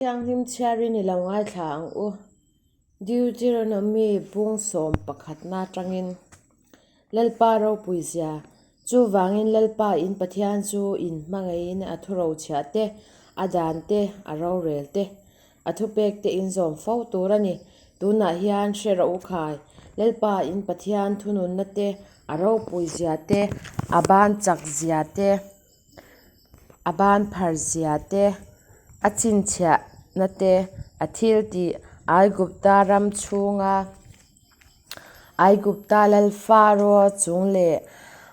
Thianghlim chhiarin i lo ngaithla ang u. Deuteronomy bung sawm pakhatna atangin Lalpa ropui zia, chuvangin Lalpa in Pathian chu in hmangaihin a thurochhiah te, a dan te, a rorel te, a thupek te in zawm fo tur a ni. Tunah hian hre rawh u khai, Lalpa in Pathian thununna te, a ropui zia te, a ban chak zia te, A ban phar zia te, a chhinchhiahna te, a thil tih Aigupta ram chhunga Aigupta lal Faro chung leh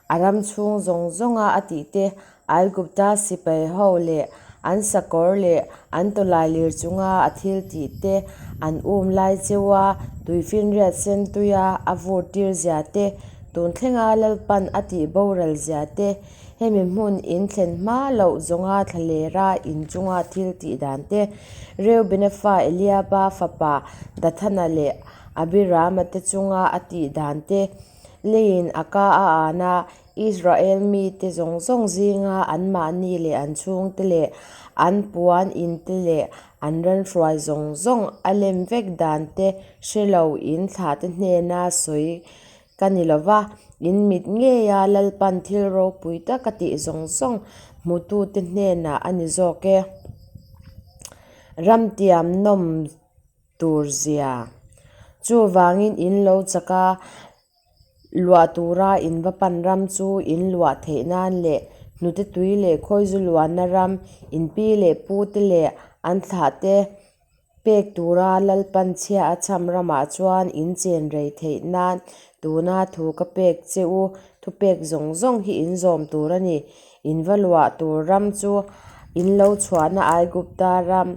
a ram chhung zawng zawnga a tih te, Aigupta sipai ho leh an sakawr leh an tawlailir chunga a thil tih te, an um lai cheua tuifinriat sen tuia a vur tir zia te, tun thlenga Lalpan a tih boral zia te, Hemi hmun in thlen hma loh zawnga thlalera in chunga thil tih dan te, Reubena fa Eliaba fapa Dathana leh Abirama te chunga a tih dan te, leiin a ka a an a, Israel mite zawng zawng zinga anmahni leh an chhungte leh an puan in te leh an ran hruai zawng zawng a lem vek dan te hre lo in thlahte hnena sawi Ka ni lo va, in mit ngeia Lalpan thil ropui tak a tih zawng zawng hmutute hnenah a ni zawk e. Ramtiam nawm tur zia. Chuvangin in lo chak a, luah tura in va pan ram chu in luah theih nan leh hnute tui leh khawizu luanna ram, in pi leh pute leh an thlahte Pek tura Lalpan chhia a chham ramah chuan in chen rei theih nan tuna thu ka pek che u, thupek zawng zawng hi in zawm tur a ni. In va luah tur ram chu in lo chhuahna Aigupta ram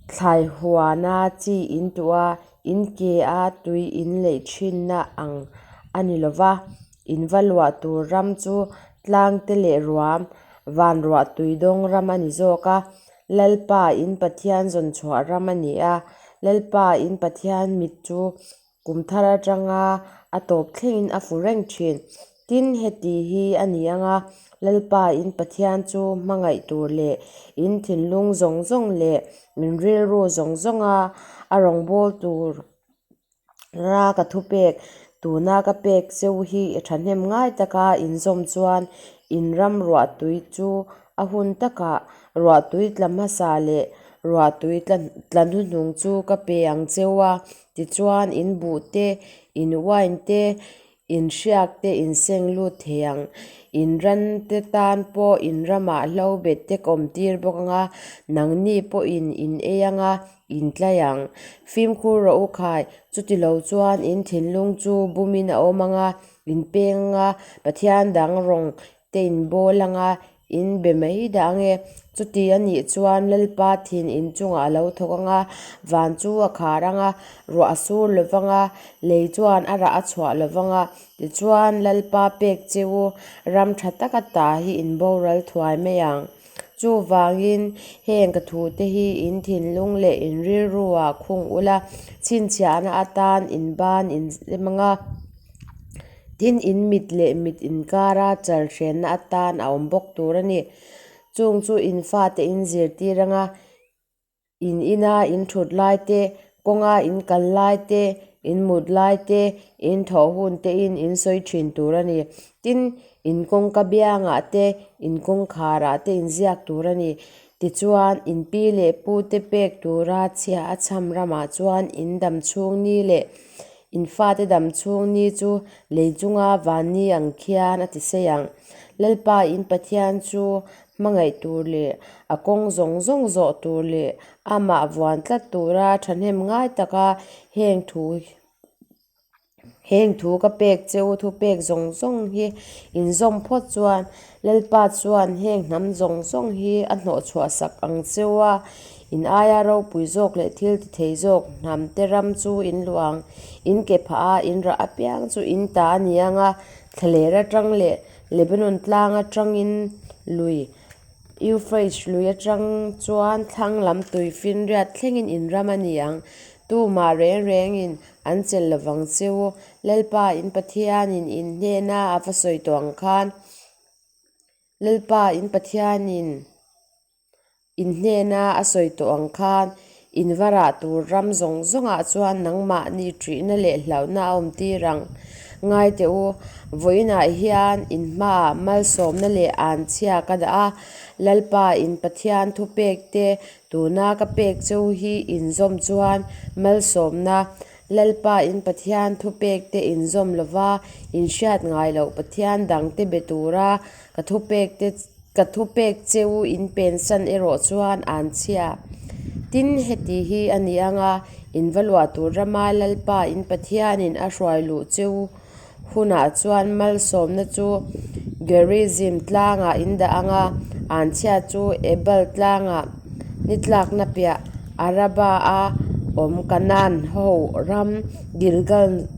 thlaihuana chi in tuh a, in ke a tui in leih thinna ang a ni lo va, in va luah tur ram chu tlangte leh ruam, van ruah tui dawng ram a ni zawk a. Lalpa in Pathian zawn chhuah ram a ni a, Lalpa in Pathian mit chu kum thar atanga a tawp thlengin a fu reng thin. Tin, heti hi a ni ang a, Lalpa in Pathian chu hmangaih tur leh in thinlung zawng zawng leh in rilru zawng zawnga a rawngbâwl tur Ra ka thupek, tuna ka pek cheu hi i thahnem ngai taka inzawm chuan in ram ruahtui chu a hun takah ruahtui tla hmasa leh ruahtui tla hnuhnung chu ka pe ang cheu a, tichuan in buh te, in wine te, In hriak te in seng lut thei ang. In ran te tan pawh in ramah hlo bet te ka awm tir bawk ang a, nangni pawhin in ei ang a, in tlai ang. Fimkhur rawh u khai, chuti lo chuan in thinlung chu bumin a awm ang a, in peng ang a, Pathian dang rawng te in bawl ang a, In be mai dah ang e. Chuti a nih chuan Lalpa thin in chungah a lo thawk ang a, van chu a khar ang a, ruah a sur lo vang a, lei chuan a rah a chhuah lo vang a. Tichuan Lalpa pek che u, ram tha taka ta hi in boral thuai mai ang. Chuvangin heng ka thute hi in thinlung leh in rilruah khung ula, chhinchhiahna atan in ban in zem ang a. Tin, in mit leh mit inkara chal hrenna atan a awm bawk tur a ni. Chung chu in fate in zirtir anga in ina in thut lai te, kawnga in kal lai te, in mut lai te, in thawh hun te in in sawi thin tur a ni. Tin, in kawngka biangah te, in kawngkharah te in ziak tur a ni. Tichuan, in pi leh pu te pek tura chhia a chham ramah chuan in dam chhung ni leh In fate dam chhung ni chu lei chunga van ni ang khian a ti sei ang. Lalpa in Pathian chu hmangaih tur leh a kawng zawng zawng zawh tur leh amah vuan tlat tura thahnem ngai taka heng thu heng thu ka pek che u thupek zawng zawng hi inzawm phawt chuan Lalpa chuan heng hnam zawng zawng hi a hnawhchhuah sak ang che u a, In aia ropui zawk leh thil ti thei zawk hnam te ram chu in luang, in ke phah a, in rah apiang chu in ta a ni ang a, thlaler atang leh Lebanon tlang atangin lui, Euphrates lui atang chuan thlang lam tui finriat thlengin in ram a ni ang. Tumah reng rengin an chelh lovang che u, Lalpa in Pathianin in hnena a va sawi tawh ang khan, Lalpa in Pathianin. In hnena a sawi tawh ang khan, in va rah tur ram zawng zawngah chuan nangmahni ṭihna leh hlauhna a awmtir ang. Ngai teh u, vawiinah hian in hmaah malsawmna leh anchhia ka dah a, Lalpa in Pathian thupekte tuna ka pek cheu hi in zawm chuan malsawmna, Lalpa in Pathian thupekte in zawm lova in hriat ngai loh Pathian dangte be tura ka thupekte Ka thupek che u in pensan erawh chuan an chhia. Tin, heti hi a ni ang a, in va luah tur rama Lalpa in Pathianin a hruai luh che u hunah chuan malsawmna chu Gerizim tlangah in dah ang a, an chhia chu Ebal tlangah ni tlakna piah Araba-a awm Kanaan ho ram Gilgal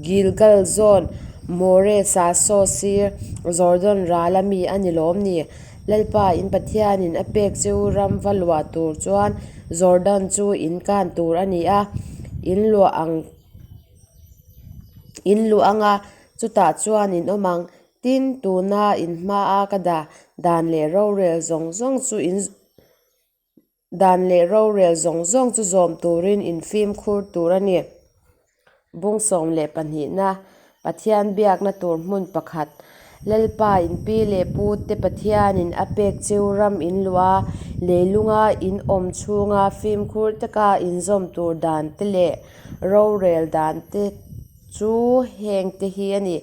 Gilgal zawn More Sasaw sir Jordan ral a mi a ni lawm ni? Lalpa in Pathianin a pek che u ram va luah tur chuan Jordan chu in kan tur a ni a, in luah ang in luah ang a, chutah chuan in awm ang. Tin, tuna in hmaa ka dah dan leh rorel zawng zawng chu in Dan leh rorel zawng zawng chu zawm turin in fimkhur tur a ni. Bung 12 na, Pathian biakna tur hmun pakhat, Lalpa in pi leh pu te Pathianin a pek cheu ram in luah a, leilunga in awm chhunga fimkhur taka in zawm tur dan te leh rorel dan te chu heng te hi a ni.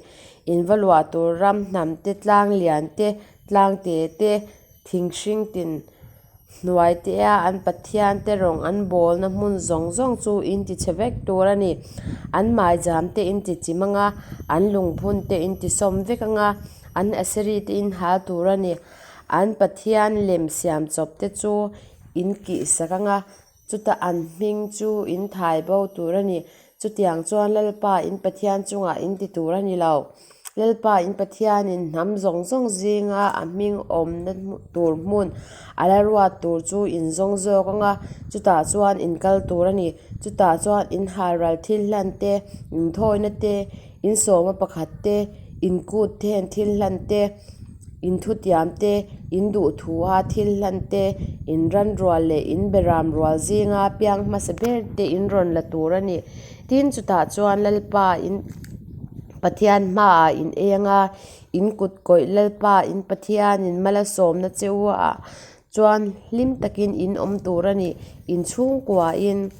In va luah tur ram hnam te, tlang lian te, tlang te te, Thing hring tin hnuai te a an pathian te rawng an bawlna hmun zawng zawng chu in ti chhe vek tur a ni. An maijam te in ti chim ang a, an lungphun te in ti sawm vek ang a, an aseri te in hal tur a ni. An pathian lem siam chawp te chu in kih sak ang a, Chutah an hming chu in thai bo tur a ni. Chutiang chuan Lalpa in Pathian chungah in ti tur a ni lo. Lalpa in Pathianin hnam zawng zawng zinga a hming awmna tur hmun a la ruat tur chu in zawng zawk ang a, chutah chuan in kal tur a ni. Chutah chuan in halral thil hlan te, in thawina te, in sawma pakhat te, in kut then thil hlan te, In thutiam te, in duhthua thil hlan te, in ran rual leh in beram rual zinga piang hmasa ber te in rawn la tur a ni. Tin, chutah chuan Lalpa in Pathian hmaah in ei anga, in kut kawih Lalpa in Pathianin mal a sawmna che u ah Chuan hlim takin in awm tur a ni. In chhungkuain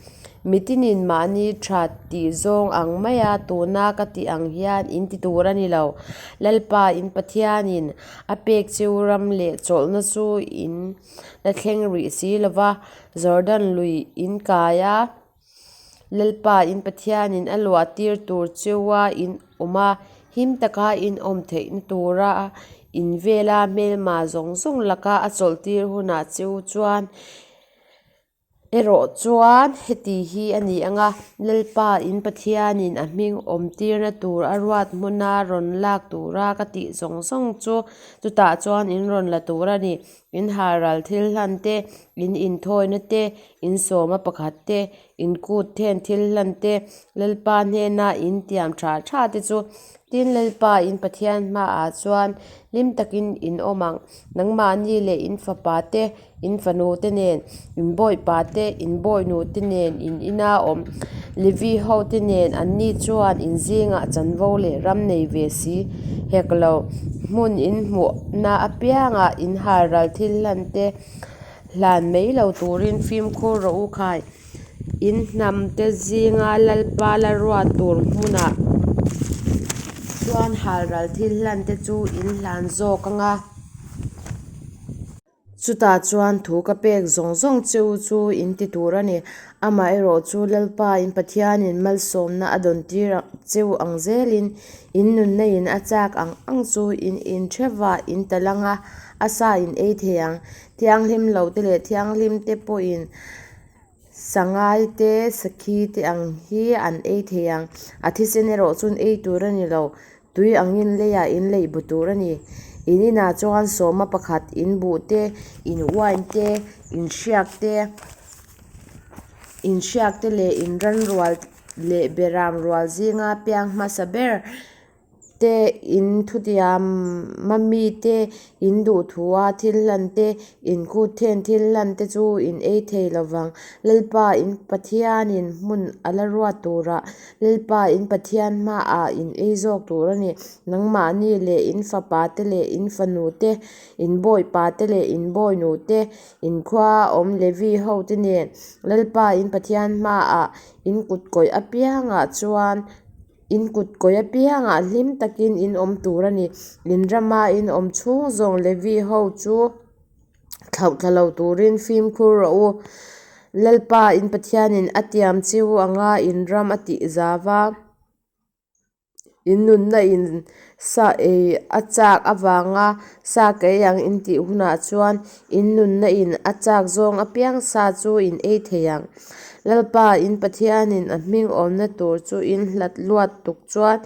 mitinin mahni tha tih zawng ang maia tuna ka tih ang hian in ti tur a ni lo. Lalpa in Pathianin a pek cheu ram leh chawlhna chu in la thleng rih si lova, Jordan lui in kai a, Lalpa in Pathianin a luah tir tur cheua in awm a, him taka in awm theihna tura in vela hmelma zawng zawng laka a chawlh tir hunah cheu chuan erawh chuan heti hi a ni ang a, Lalpa in Pathianin a hming awm tirna tur a ruat hmuna rawn lak tura ka tih zawng zawng chu chutah chuan in rawn la tur a ni. In halral thil hlan te, in inthawina te, in sawma pakhat te, in kut then thil hlan te, Lalpa hnena in tiam tha tha te chu tin Lalpa in Pathian hmaah chuan hlim takin in awm ang. Nangmahni leh in fapa te, in fanu te nen, in bawipa te, in bawinu te nen in ina awm Levi ho te nen anni chuan in zingah chanvo leh ram nei ve si hek lo hmun in hmuhna apiangah in halral thil hlan te Hlan mai lo turin fimkhur rawh u khai. In hnam te zinga Lalpa la ruat tur hmunah chuan halral thil hlan te chu in hlan zawk ang a. Chutah chuan thu ka pek zawng zawng che u chu in ti tur a ni. Amaherawhchu Lalpa in Pathianin malsawmna a dawn tir che u ang zelin in nunna in a chak ang ang chu in intheva in tal ang a, a sa in ei thei ang. Thianghlim lo te leh thianghlim te pawhin sangai te, sakhi te ang hi an ei thei ang. A thisen erawh chuan ei tur a ni lo, tui angin leiah in leih bu tur a ni. In inah chuan sawma pakhat in buh te, in wine te, in hriak te, in hriak te leh in ran rual leh beram rual zinga piang hmasa ber. Te, in thutiama mite in duhthua thil hlan te, in kut then thil hlan te chu in ei thei lo vang. Lalpa in Pathianin hmun a la ruat turah Lalpa in Pathian hmaah in ei zawk tur a ni. Nangmahni leh in fapate leh in fanute, in bawihpate leh in bawihnute, in khuaa awm Levi hote nen Lalpa in Pathian hmaah in kutkawih apiangah chuan In kutkawih apiangah hlim takin in awm tur a ni. In rama in awm chhung zawng Levi ho chu thlauhthla lo turin fimkhur rawh u. Lalpa in Pathianin a tiam che u anga in ram a tih zau a, in nunna in sa ei a chak avanga sa ka ei ang in tih hunah chuan in nunna in a chak zawng apiang sa chu in ei thei ang. Lalpa in Pathianin a hming awmna tur chu in hlat luat tuk chuan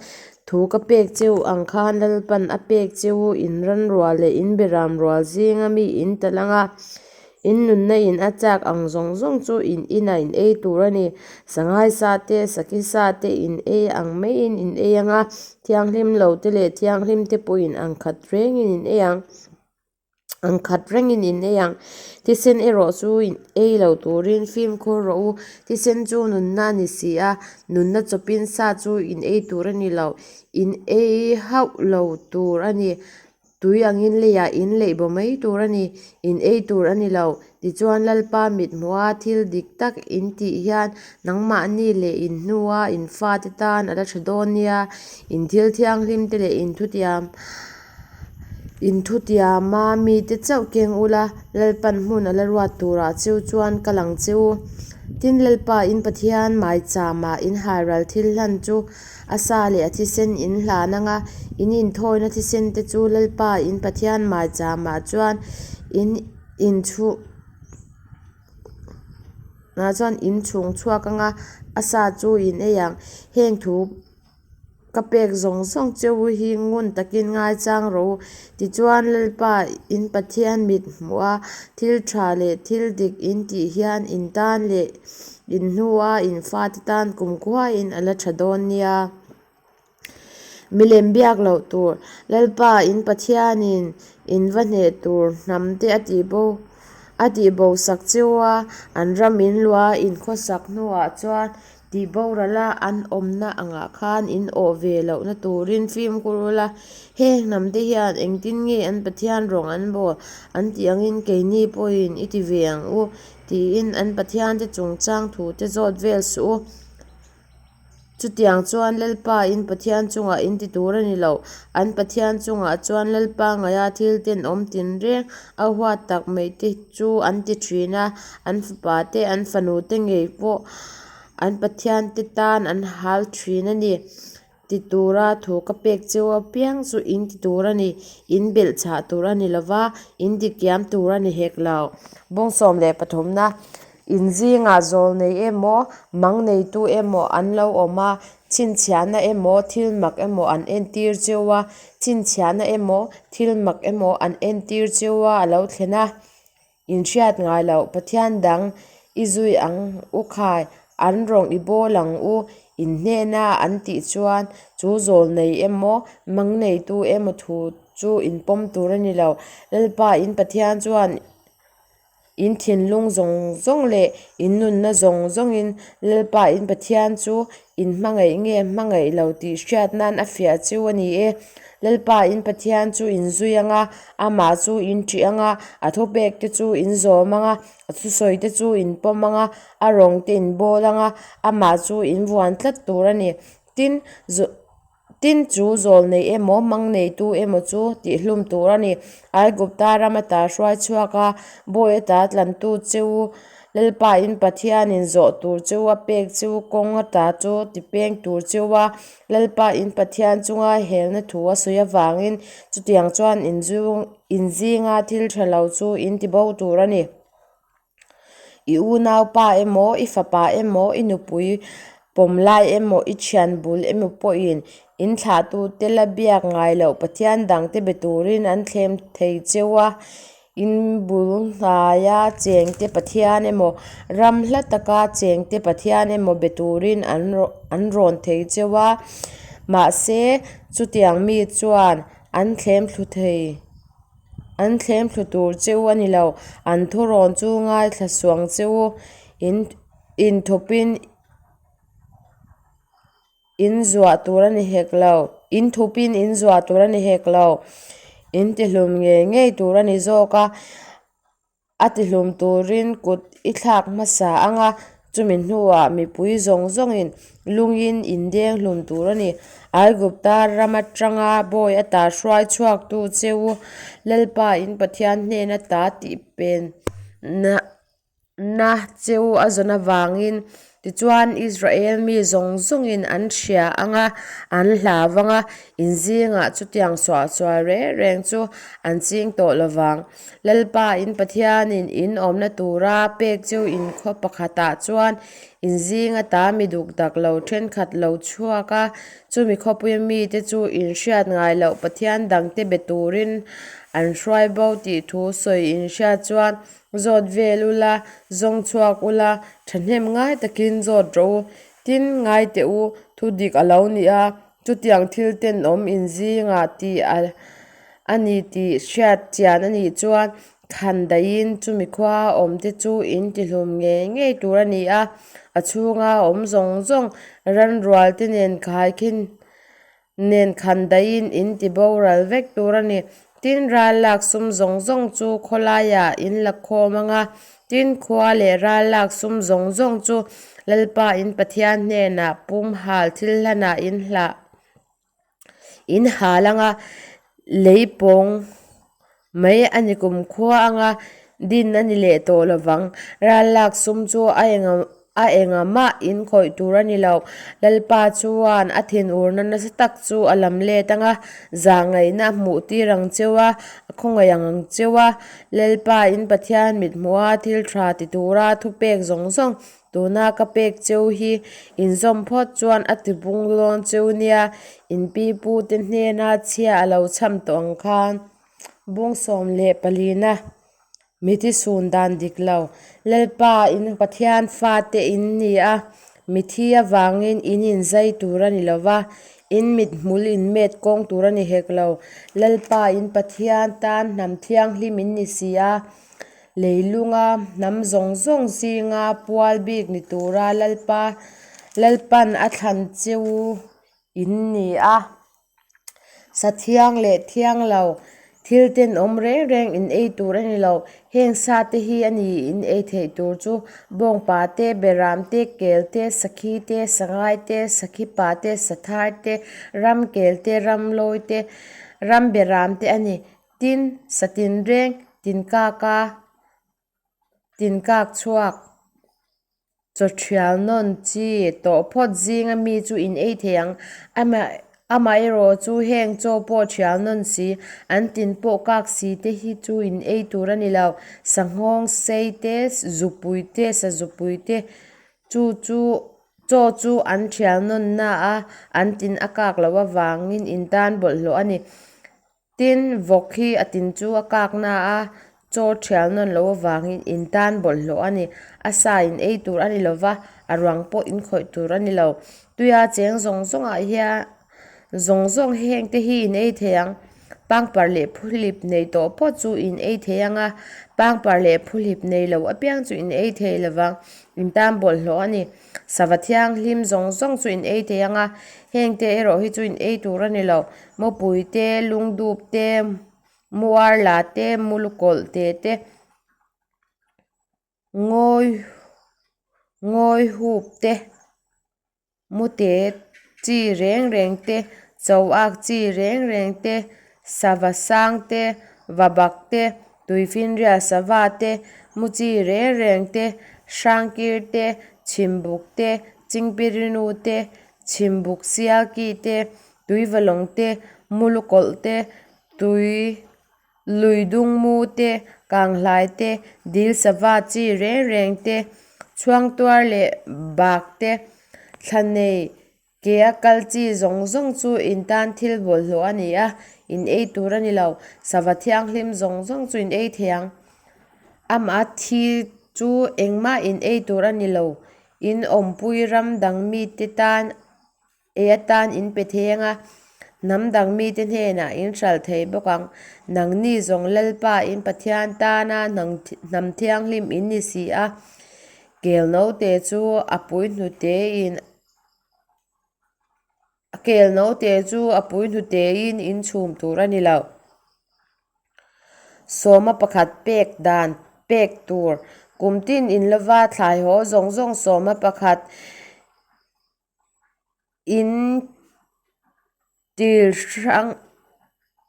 thu ka pek che u ang khan Lalpan a pek che u in ran rual leh in beram rual zinga mi in talh ang a, in nunna in a chak ang zawng zawng chu in inah in ei tur a ni. Sangai sa te, sakhi sa te in ei ang maiin in ei ang a, thianghlim lo te leh thianghlim te pawhin ang khat rengin in ei ang. Ang khat rengin in ei ang. Thisen erawh chu in ei lo turin fimkhur rawh u. Thisen chu nunna a ni si a, nunna chawpin sa chu in ei tur a ni lo. In ei hauh lo tur a ni. Tui angin leiah in leih baw mai tur a ni. In ei tur a ni lo. Tichuan Lalpa mithmuha thil dik tak in tih hian nangmahni leh in hnua in fate tan a la tha dawn nia. In thil thianghlim te leh in thutiam In thutiama mite chauh keng ula, Lalpan hmun a la ruat turah cheu chuan ka lang che u. Tin, Lalpa in Pathian maichama in hairal thil hlan chu a sa leh a thisen in hlan anga in inthawina thisen te chu Lalpa in Pathian maichama chuan in chuan in chhung chhuak anga a sa chu in ei ang. Heng thu. Ka pek zawng zawng che u hi ngun takin ngaichang rawh u. Tichuan, Lalpa in Pathian mit hmuh a, thil tha leh thil dik in tih hian in tan leh in hnua in fate tan kumkhuain a la tha dawn nia. Milem biak loh tur, Lalpa in Pathianin in va hneh tur hnam te a tih bo a tih bo sak che u a, an ram in luah a in khawsak hnuah chuan Tih borala an awmna angah khan in awh ve lohna turin fimkhur ula, heng hnamte hian engtin nge an Pathian rawng an bawl an tih angin keini pawhin i ti ve ang u tiin an Pathiante chungchang thute zawt vel suh u. Chutiang chuan Lalpa in Pathian chungah in ti tur a ni lo. An Pathian chungah chuan Lalpa ngaia thil tenawm tinreng a huat tak mai te chu an ti thin a, an fapa te, an fanu te ngei pawh an Pathian te tan an hal thin a ni. Ti tura thu ka pek cheu apiang chu in ti tur a ni, in belh chhah tur a ni lo va, in ti kiam tur a ni hek lo. Bawng 13 na In zingah zawl nei emaw, mang neitu emaw an lo awm a, chhinchhiahna emaw, thil mak emaw an entir cheu a, chhinchhiahna emaw, thil mak emaw an entir cheu a a lo thlen a. In hriat ngai loh, Pathian dang i zui ang u khai, an rawng i bawl ang u, in hnena an tih chuan chu zawl nei emaw, mang neitu emaw thu chu in pawm tur a ni lo. Lalpa in Pathian chuan In thinlung zawng zawng leh in nunna zawng zawngin Lalpa in Pathian chu in hmangaih nge hmangaih lo tih hriat nan a fiah chiu a ni e. Lalpa in Pathian chu in zui ang a, amah chu in ṭih ang a, a thupek te chu in zawm ang a, a thusawi te chu in pawm ang a, a rawng te in bawl ang a, amah chu in vuan tlat tur a ni. Tin, Tin, chu zawl nei emaw, mang neitu emaw chu tihhlum tur a ni. Aigupta ram ata hruai chhuak a, bawi ata tlantu che u, Lalpain Pathianin zawh tur che u a pek che u kawng ata chu tipeng tur che u a, Lalpain Pathian chunga helna thu a sawi avangin chutiang chuan in zinga thil tha lo chu in tibo tur a ni. I unaupa emaw, i fapa emaw, i nupui pawm lai emaw, i thian bul emaw pawhin in thlahtute la biak ngai loh Pathian dangte be turin an thlem thei cheu a. In bul hnaia chengte Pathian emaw, ram hla taka chengte Pathian emaw be turin an rawn thei cheu a. Mahse, chutiang mi chuan an thlem thlu thei an thlem thlu tur che u a ni lo. An thurawn chu ngaithla suh ang che u. In inthupin in zuah tur a ni hek lo. In thupin in zuah tur a ni hek lo. In tihlum ngei ngei tur a ni zawk a. A tihlum turin kut i thlak hmasa ang a, chumi hnuah mipui zawng zawngin lungin in deng hlum tur a ni. Aigupta ram atanga bawi ata hruai chhuaktu che u Lalpa in Pathian hnena ta tih penna na che u a zawn avangin tichuan Israel mi zawng zawngin an hria ang a, an hlau vang a, in zingah chutiang suahsual reng reng chu an ching tawh lo vang. Lalpa in Pathianin in awmna tura pek chu in khaw pakhatah chuan in zing ata mi duk dak lo thenkhat lo chhuak a, chumi khawpuia mite chu in hriat ngai loh Pathian dangte be turin an hruai bo tih thu sawi in hriat chuan Zawt vel ula, zawng chhuak ula, thahnem ngai takin zawt rawh u. Tin, ngai teh u, thu dik a lo ni a, chutiang thil tenawm inzingah tih a ni tih hriat chian a nih chuan khan daihin chumi khua a awmte chu in tihlum ngei ngei tur a ni a, a chhunga awm zawng zawng ranrualte nen khaikhin nen khan daihin in ti boral vek tur a ni. Tin, ral lak sum zawng zawng chu khawlaiah in la khawm ang a, tin, khua leh ral lak sum zawng zawng chu Lalpa in Pathian hnenah pum hal thil hlanah in hlah in hal ang a, lei pawng mai a ni kumkhua ang a, din a ni leh tawh lo vang. Ral lak sum chu a eng a enga mah in khawih tur a ni lo. Lalpa chuan a thinurna nasa tak chu a lam let ang a, zahngaihna a hmuh tir ang cheu a, a khawngaih ang ang cheu a. Lalpa in Pathian mithmuha thil tha ti tura thupek zawng zawng tuna ka pek cheu hi inzawm phawt chuan a ti bung dawn cheu nia, in pi pute hnena chhia a lo chham tawh ang khan. Bung 14. Mithi sun dan dik lo. Lalpa in Pathian fate in ni a, mithi avangin in inzai tur a ni lo va, in mithmul in met kawng tur a ni hek lo. Lalpa in Pathian tan hnam thianghlim in ni si a, leilunga hnam zawng zawng zinga pual bik ni tura Lalpa Lalpan a thlan che u in ni a. Sa thiang leh thiang lo thil tenawm reng reng in ei tur a ni lo. Heng sa te hi a ni in ei theih tur chu bawngpa te, beram te, kel te, sakhi te, sangai te, sakhi pa te, sathar te, ram kel te, ram lawi te, ram beram te a ni. Tin, sa tinreng tinkaka tinkak chhuak. Chaw thial nawn chi tawh phawt zinga mi chu in ei thei ang. Amaherawh chu heng chaw pawh thial nawn si, an tin pawh kak si te hi chu in ei tur a ni lo. Sanghawng sei te, zupui te, sazupui te chu chu chaw chu an thial nawn na a, an tin a kak loh avangin in tan bawlhhlawh a ni. Tin, vawk hi a tin chu a kak na a, chaw thial nawn loh avangin in tan bawlhhlawh a ni. A sa in ei tur a ni lo va, a ruang pawh in khawih tur a ni lo. Tuia cheng zawng zawngah hian zawng zawng heng te hi in ei thei ang. Pangpar leh phuhlip nei tawh pawh chu in ei thei ang a, pangpar leh phuhlip nei lo apiang chu in ei thei lo vang. In tan bawlhhlawh a ni. Sava thianghlim zawng zawng chu in ei thei ang a, heng te erawh hi chu in ei tur a ni lo. Mupui te, lungdup te, muar la te, mulukawlh te te, ngawi ngawi hup te, mute chi reng reng te, cho ak chi reng reng te, sava sang te, vabak te, tuifinrial sava te, mu chi reng reng te, hrangkir te, chhimbuk te, chingpirinu te, chhimbuk sialki te, tuivalawng te, mulukawlh te, tui lui dungmu te, kanghlai te, dil sava chi reng reng te, chhuangtuar leh bak te, thla nei ke a kal chi zawng zawng chu in tan thil bawlhhlawh a ni a, in ei tur a ni lo. Sava thianghlim zawng zawng chu in ei thei ang. Amah thi chu engmah in ei tur a ni lo. In awmpui ram dang mite tan. Ei atan in pe thei ang a, hnam dang mite hnenah in hralh thei bawk ang. Nangni zawng Lalpa in Pathian tana hnam thianghlim in ni si a, kel note chu a pui hnutein kel note chu a pui hnutein in chhum tur a ni lo. Sawma pakhat pek dan pek tur kum tin in lova thlai haw zawng zawng sawma pakhat In til hrang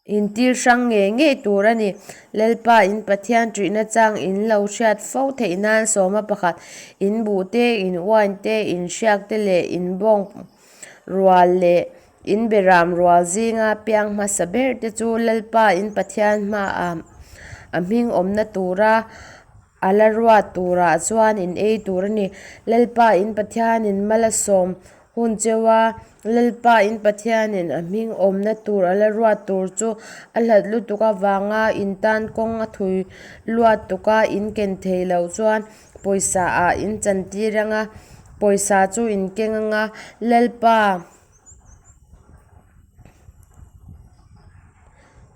in til hrang ngei ngei tur a ni. Lalpa in Pathian ṭihna chang in lo hriat fo theih nan sawma pakhat in buh te, in uain te, in hriak te leh in bawng rual leh in beram rual zinga piang hmasa ber te chu Lalpa in Pathian hmaah a hming awmna tura A la ruat turah chuan in ei tur a ni. Lalpa in Pathianin mal a sawm hun cheu a, Lalpa in Pathianin a hming awmna tur a la ruat tur chu a hlat lutuk avanga in tan kawng a thui luat tuka in ken thei loh chuan pawisa ah in chantir anga, pawisa chu in keng anga, Lalpa.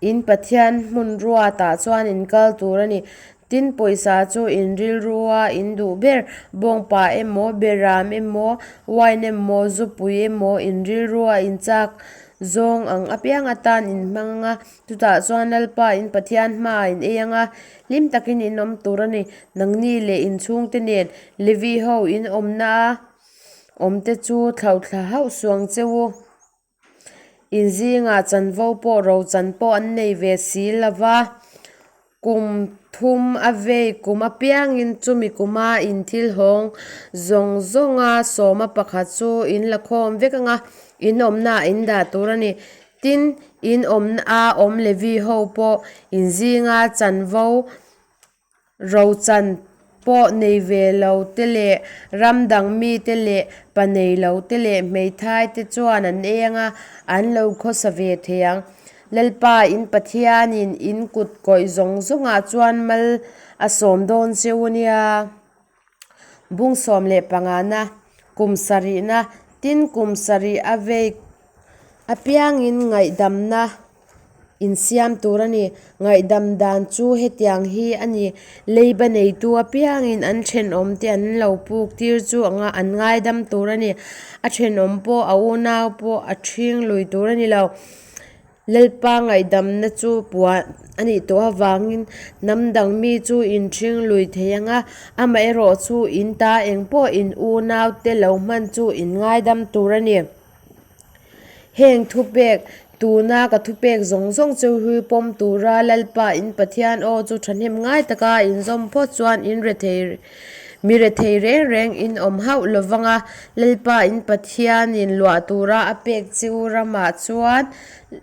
In Pathian hmun ruatah chuan in kal tur a ni. Tin, pawisa chu in rilrua in duh ber, bawngpa emaw, beram emaw, wine emaw, zupui emaw, in rilrua in chak zawng ang apiang atan in hmang ang a. Chutah chuan Lalpa in Pathian hmaah in ei ang a, hlim takin in awm tur a ni. Nangni leh in chhungte nen Levi ho in awmna a awmte chu thlauhthla hauh suang che u. In zingah chanvo pawh rochan pawh an nei ve si lo va, kum thum a vei kum apiangin chumi kuma in thil hawng zawng zawnga sawma pakhat chu in la khawm vek ang a, in awmnaah in dah tur a ni. Tin, in awmna awm Levi ho pawh in zinga chanvo Rochan pawh nei ve lo te leh ram dang mite leh pa nei lo te leh hmeithai te chuan an ei anga an lo khawsa ve thei ang. Lalpa in Pathianin in kut kawih zawng zawngah chuan mal a sawm dawn che u nia. Bung 15na, kum sarihna, tin kum sarih a vei apiangin ngaihdamna insiam tur a ni. Ngaihdam dan chu hetiang hi a ni, leiba neitu apiangin an thenawmte an lo puk tir chu an ngaidam tur a ni. A thenawm pawh a unau pawh a ṭhing lui tur a ni lo. Lalpa ngaihdamna chu puan a nih tawh avangin hnam dang mi chu in ṭhing lui thei ang a, amaherawh chu in ta eng pawh in unaute lo hman chu in ngaidam tur a ni. Heng thupek, tuna ka thupek zawng zawng chu hi pawm tura Lalpa in Pathian aw chu thahnem ngai taka inzawm phawt chuan in rethei mi rethei reng reng in awm hauh lo vang a, Lalpa in Pathianin luah tura a pek chu ramah chuan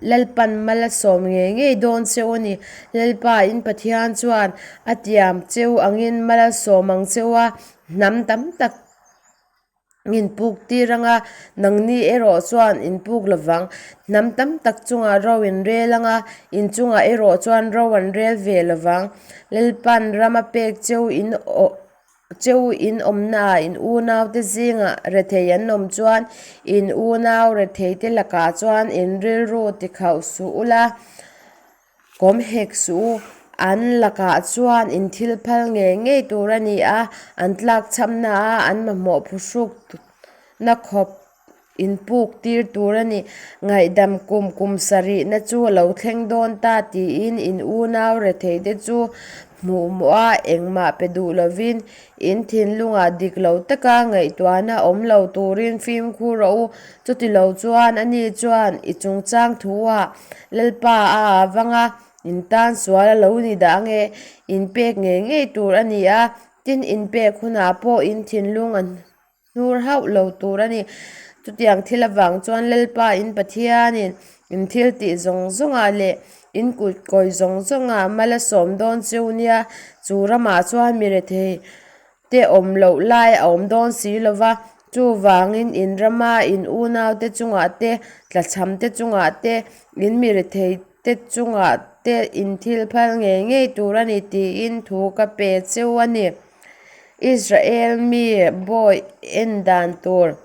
Lalpan mal a sawm ngei ngei dawn cheu a ni. Lalpa in Pathian chuan a tiam cheu angin mal a sawm ang cheu a, hnam tam tak In puk tir ang a, nangni erawh chuan in puk lo vang. Hnam tam tak chungah ro in rel ang a, in chungah erawh chuan ro an rel ve lo vang. Lalpan ram a pek cheu in cheu in awmnaah in unaute zingah rethei an awm chuan in unau retheite lakah chuan in rilru tikhauh suh ula. Kawm hek suh u, an lakah chuan in thil phal ngei ngei tur a ni a, an tlak chhamna a an mamawh phuhruk na khawp in puk tir tur a ni. Ngaihdam kum kum sarihna chu a lo thleng dawn ta tiin in unau rethei te chu hmuh mawh a, engmah pe duh lovin in thinlungah dik lo taka ngaihtuahna awm lo turin fimkhur rawh u. Chuti lo chuan ani chuan i chungchang thu-ah Lalpa a avang a, in tan sual a lo ni dah ange, in pek ngei ngei tur a ni a, tin in pek hunah pawh in thinlung a hnur hauh lo tur a ni. Chutiang thil avang chuan Lalpa in Pathianin in thil tih zawng zawngah leh in kut kawi zawng zawngah mal a sawm dawn cheu nia, chu ramah chuan mi rethei te awm loh lai a awm dawn si lo va, chuvangin in rama in unaute chungah te, tlachham te chungah te, in mi rethei te chungah te in thil phal ngei ngei tur a ni tiin thu ka pe cheu a ni. Israel mi bawi en dan tur.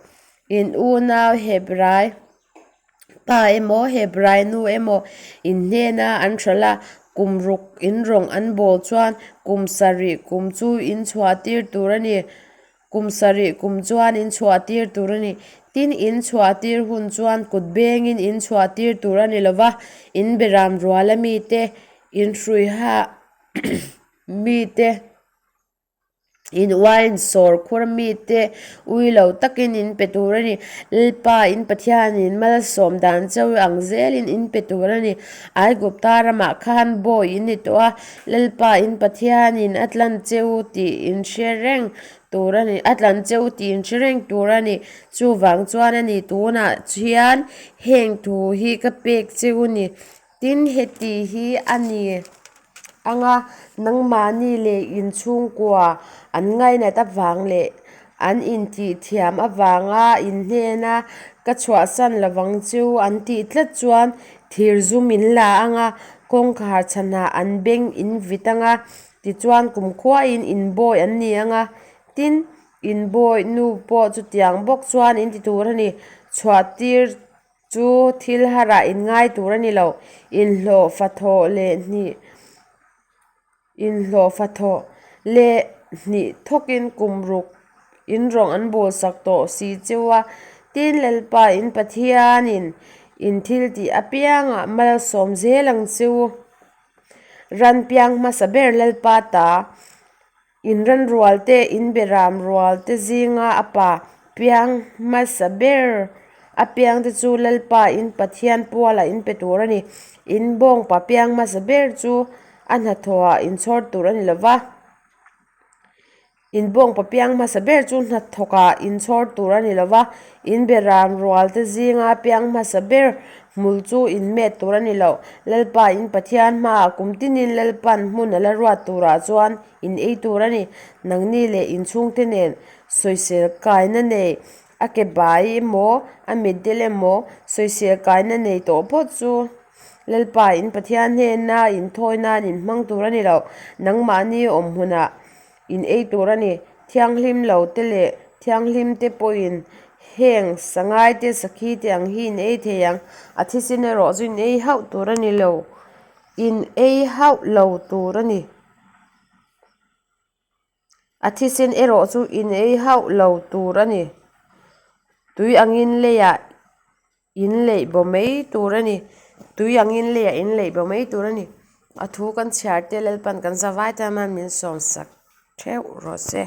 In unau Hebrai pa emaw, Hebrai nu emaw in hnena an hralh a, kum ruk in rawng an bawl chuan kum sarih kum chu in chhuah tir tur a ni. Kum sarih kum chuan in chhuah tir tur a ni. Tin, in chhuah tir hun chuan kut bengin in chhuah tir tur a ni lo va, in beram ruala mite, in hruiha mite, In uain sawr khur mite ui lo takin in pe tur a ni. Lalpa in Pathianin malsawm dan cheu ang zelin in pe tur a ni. Aigupta ramah khan bawi in ni tawh a, Lalpa in Pathianin a tlan cheu tih in hre reng tur a ni, a tlan cheu tih in hre reng tur a ni. Chuvang chuan a ni tunah hian heng thu hi ka pek cheu ni. Tin, heti hi a ni ang a, nangmahni leh in chhungkua an ngainat avang leh an intihthiam avanga in hnena ka chhuahsan lovang chu an tih tlat chuan thir zum in la ang a, kawngkhar chhanah an beng in vit ang a, tichuan kumkhuain in bawi an ni ang a. Tin, in bawi nu pawh chutiang bawk chuan in ti tur a ni, chhuahtir Chu thil harah in ngai tur a ni lo. Inhlawhfa thawh leh hnih Inhlawhfa thawh leh hnih thawkin kum ruk in rawng an bawlsak tawh si cheu a. Tin, Lalpa in Pathianin in thil tih apiangah malsawm zel ang cheu. Ran piang hmasa ber Lalpa ta. In ran rual te, in beram rual te zinga a pa piang hmasa ber a piang te chu Lalpa in Pathian pualah in pe tur a ni. In bawngpa piang hmasa ber chu a hnathawhah in chhawr tur a ni lo va. In bawngpa piang hmasa ber chu hnathawkah in chhawr tur a ni lo va. In beram rual te zinga piang hmasa ber hmul chu in met tur a ni lo. Lalpa in Pathian hmaah kum tinin Lalpan hmun a la ruat turah chuan in ei tur a ni. Nangni leh in chhungte nen sawisel kaina nei a ke bai emaw a mitdel emaw sawisel kaina nei tawh phawt chu Lalpa in Pathian hnena in thawi nan in hmang tur a ni lo. Nangmahni awm hmunah in ei tur a ni. Thianghlim lo te leh thianghlim te pawhin heng sangai te sakhi te ang hi in ei thei ang. A thisen erawh chu in ei hauh tur a ni lo. In ei hauh lo tur a ni. A thisen erawh chu in ei hauh lo tur a ni. Tui angin leiah in leih bo mai tur a ni. Tui angin leiah in leih bo mai tur a ni. A thu kan chhiar te Lalpan kan zavai ta hian min sawmsak theuh rawh se.